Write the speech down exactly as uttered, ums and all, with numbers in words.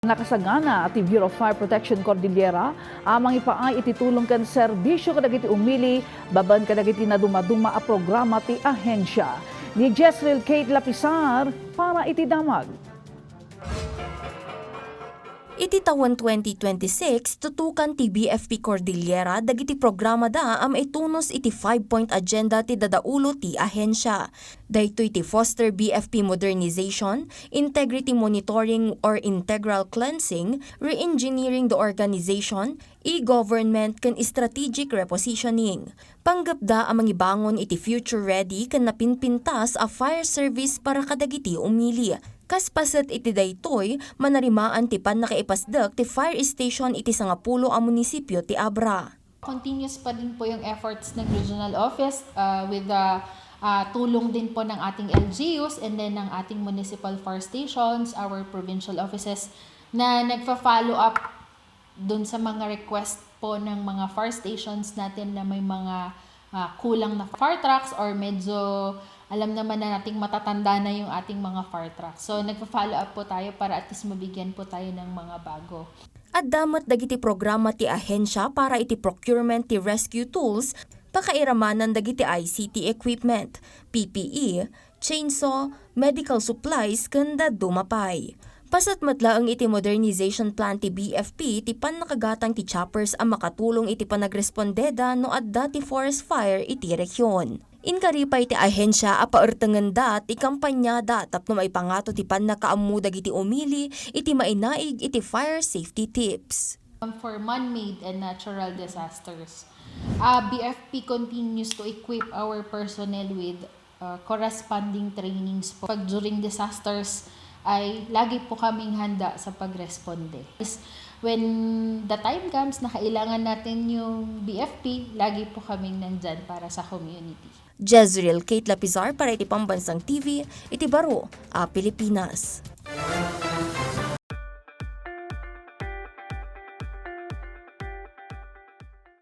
Nakasagana ti Bureau of Fire Protection Cordillera a mangipaay iti tulong ken serbisyo kadagiti umili babaen kadagiti nadumaduma a programa ti ahensya. Ni Jezreel Kate Lapisar para iti Damag. Iti tawen twenty twenty-six, tutukan ti B F P Cordillera dagiti programada a maitunos iti five-point agenda ti dadaulo ti ahensya. Daytoy ti foster B F P modernization, integrity monitoring or integral cleansing, re-engineering the organization, e-government ken strategic repositioning. Panggepda a mangibangon iti future-ready ken napinpintas a fire service para kadagiti umili. Kas paset iti daytoy, manarimaan ti pannakaipasdek ti fire station iti sangapulo a munisipio ti Abra. Continuous pa din po yung efforts ng regional office, ah, with the, ah, tulong din po ng ating L G Us and then ng ating municipal fire stations, our provincial offices na nagfa-follow up dun sa mga request po ng mga fire stations natin na may mga, ah, kulang na fire trucks or medyo alam naman na nating matatanda na yung ating mga fire trucks. So, nagfa-follow up po tayo para at least mabigyan po tayo ng mga bago. Adda met dagiti programa ti ahensya para iti procurement ti rescue tools, pakairamanan dagiti I C T equipment, P P E, chainsaw, medical supplies, ken dadduma pay. Paset met laeng iti modernization plan ti B F P ti pannakagatang ti choppers a makatulong iti panagrespondeda no adda ti forest fire iti rehiyon. Inkari pay ti ahensya a paertengenda ti kampaniada tapno maipangato ti pannakaammo dagiti umili iti mainaig iti fire safety tips. For man-made and natural disasters, ah, B F P continues to equip our personnel with, ah, corresponding trainings po. Pag during disasters, ay lagi po kaming handa sa pagresponde. When the time comes na kailangan natin yung B F P, lagi po kaming nandyan para sa community. Jezreel Kate Lapizar para iti Pambansang T V, iti baro a Pilipinas.